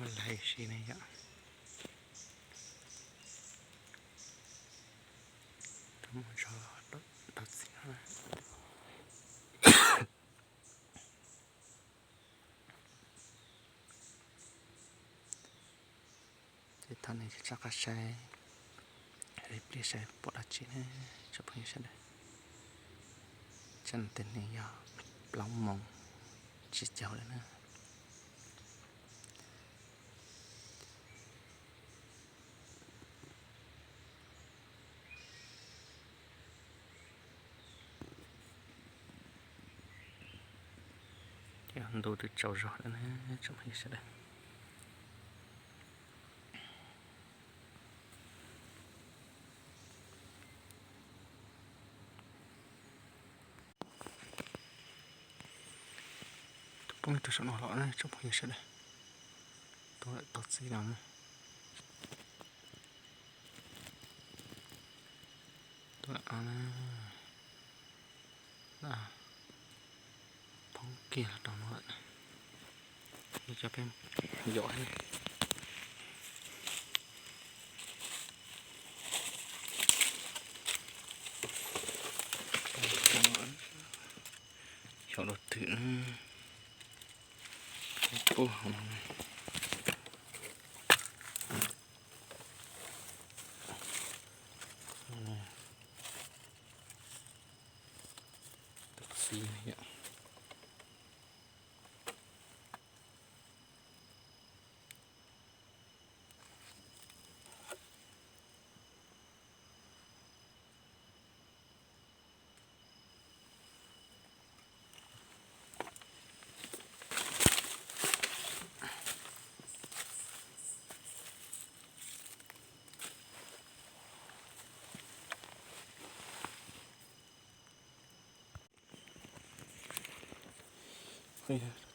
Laiv si ne yom. Tau mus zov tau txiv no. Ces thaum nej tsis txhob qab saib, ib pliag saib pom dab tsi na tsoom phooj ywg sawv daws. Tsam no tej neeg yog plaub moos tsis caug lawm na. Ces ntu twb tsaus zog lawm na tsoom phooj ywg sawv daws. Tus poob tus saum no los na tsoom phooj ywg sawv daws. Tus tau txiv no na. Tus no na. Poob kiag los rau no lawm. Coj peb yos. Xyaum rau twg na. Puag hauv no. Tus txiv yom.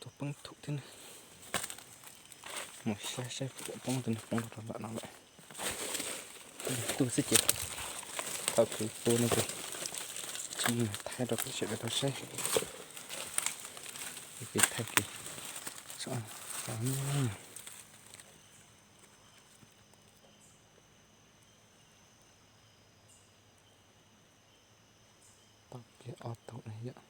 Tus poob thum thiab na. Mus saib saib puas poob tus niag poob rau nram no lawm. Tus xwb ces thaum kwv tua no ces tsis muaj thaij rau peb sawv daws tau saib. Ces thaij kiag. Tau kiag ob tug na yom.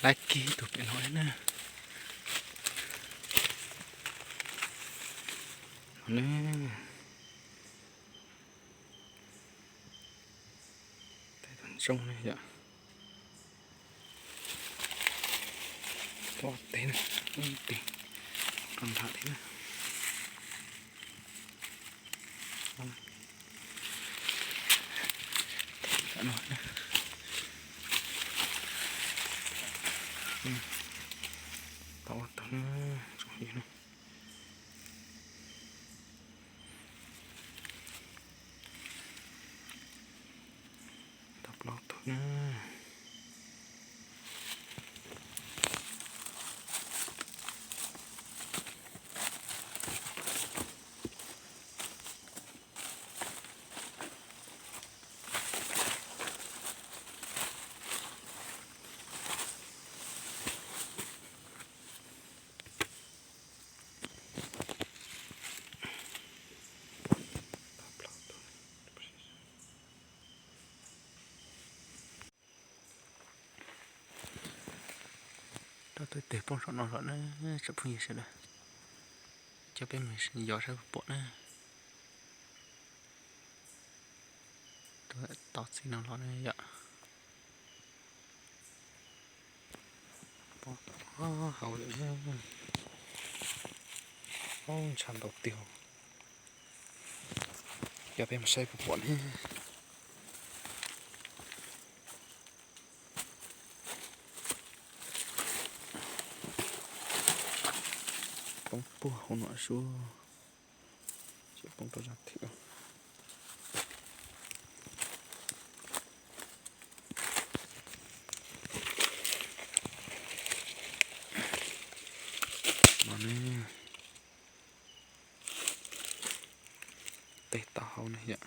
Laib kiag tus pem no na. Tus ntsoog ne yom. Tus teb na, ib teg rau nram thiab na. Tau ob tug na, tsoom phooj ywg na. Tau plaub tug na. Rau tus twg poob saum no los na tsoom phooj ywg sawv daws, coj peb mus yos saib puas pom na. Tus tau txiv no los na yom. Poob hauv lawm, ntshav ntau tiag. Coj peb mus saib puas pom ne. Poob puag hauv no sub, tsis poob rau zaj thwm. No ne, teg tau hauv ne yom.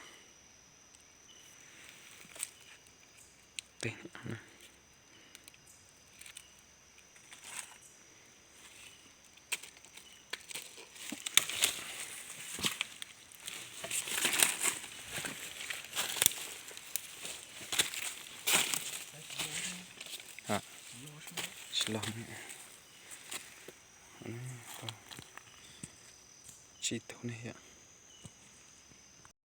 Teg tsis los, tsib tug ne yom.